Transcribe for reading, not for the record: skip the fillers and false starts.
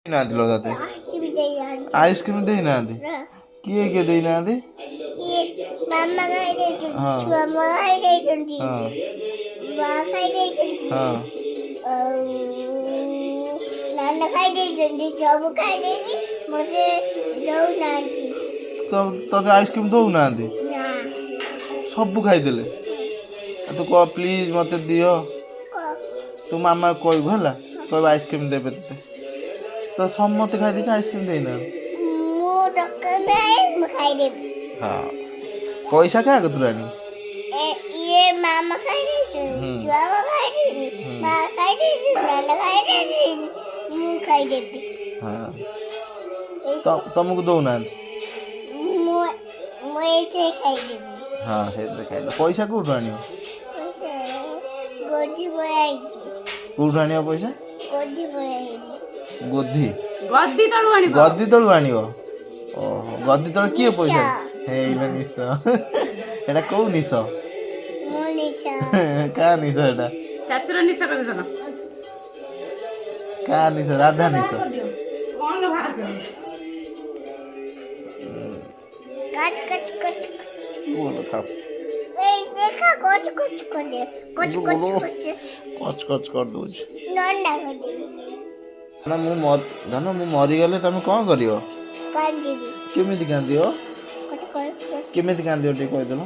ନାହାନ୍ତି ଲୋ ତତେ ଆଇସ୍କ୍ରିମ ଦେଇନାହାନ୍ତି? କିଏ କିଏ ଦେଇନାହାନ୍ତି? ମାମା ଖାଇ ଦେଇଛନ୍ତି, ଛୁଆ ଖାଇ ଦେଇଛନ୍ତି, ମା ଖାଇ ଦେଇଛନ୍ତି, ଆଉ ନାନା ଖାଇ ଦେଇଛନ୍ତି, ସବୁ ଖାଇ ଦେଇଛି, ମତେ ଦଉନାହାନ୍ତି। ତତେ ଆଇସ୍କ୍ରିମ ଦଉନାହାନ୍ତି? ନା। ସବୁ ଖାଇଦେଲେ। ତୁ କହ, ପ୍ଲିଜ ମତେ ଦିଅ। ତୁ ମାମା କହିବୁ, ହେଲା, କହିବୁ ଆଇସ୍କ୍ରିମ ଦେବେ ତତେ। ତ ସମସ୍ତେ ଖାଇ ଦେଇଛି, ଆଇସ୍କ୍ରିମ ଦେଇନାହାନ୍ତି। ମୁଁ ଦୋକାନ ମୁଁ ଖାଇଦେବି। ହଁ, ପଇସା କାହା କତିରୁ ଆଣିବୁ? ଇଏ ମାମା ଖାଇ ଦେଇଛନ୍ତି, ଛୁଆ ଖାଇ ଦେଇଛନ୍ତି, ମା ଖାଇ ଦେଇଛନ୍ତି, ନାନା ଖାଇ ଦେଇଛନ୍ତି, ମୁଁ ଖାଇଦେବି। ହଁ, ତମକୁ ଦଉନାହାନ୍ତି। ମୁଁ ଏଇଥିରେ ଖାଇଦେବି। ହଁ, ସେଇଥିରେ ଖାଇଦେବ। ପଇସା କୋଉଠୁ ଆଣିବ? ଗୋଧି ପଳାଇଛି। କୋଉଠୁ ଆଣିବ ପଇସା? ଗୋଧି ପଳାଇଛି। ଗୋଧି ଗଦି ତଳୁ ଆଣିବ। ଗଦି ତଳୁ ଆଣିବ? ଓହୋ, ଗଦି ତଳୁ କିଏ ପଇସା ହେଇଲା? ନିଶ ଏଟା କୋଉ ନିଶ? ମୋ ନିଶ। କାହା ନିଶ ଏଟା? ଚାଚୁର ନିଶ କହିବ। କାହା ନିଶ? ରାଧା ନିଶ। କଣ ବାହାର କରିବ? କଟ କଟ କଟ। ବୋଲ ଥାଉ। ଏଇ ଦେଖ, କଚ କଚ କରିଦେ, କଚ କଚ କଚ। କଚ କଚ କରିଦଉଛି। ନଣ୍ଡା କରିଦେବି। ନା, ମୁଁ ଧନ, ମୁଁ ମରିଗଲେ ତମେ କଣ କରିବ? କାନ୍ଦିବି। କେମିତି କାନ୍ଦିବ? କଚ କଚ। କେମିତି କାନ୍ଦିବ ଟିକେ କହିଦେଲ।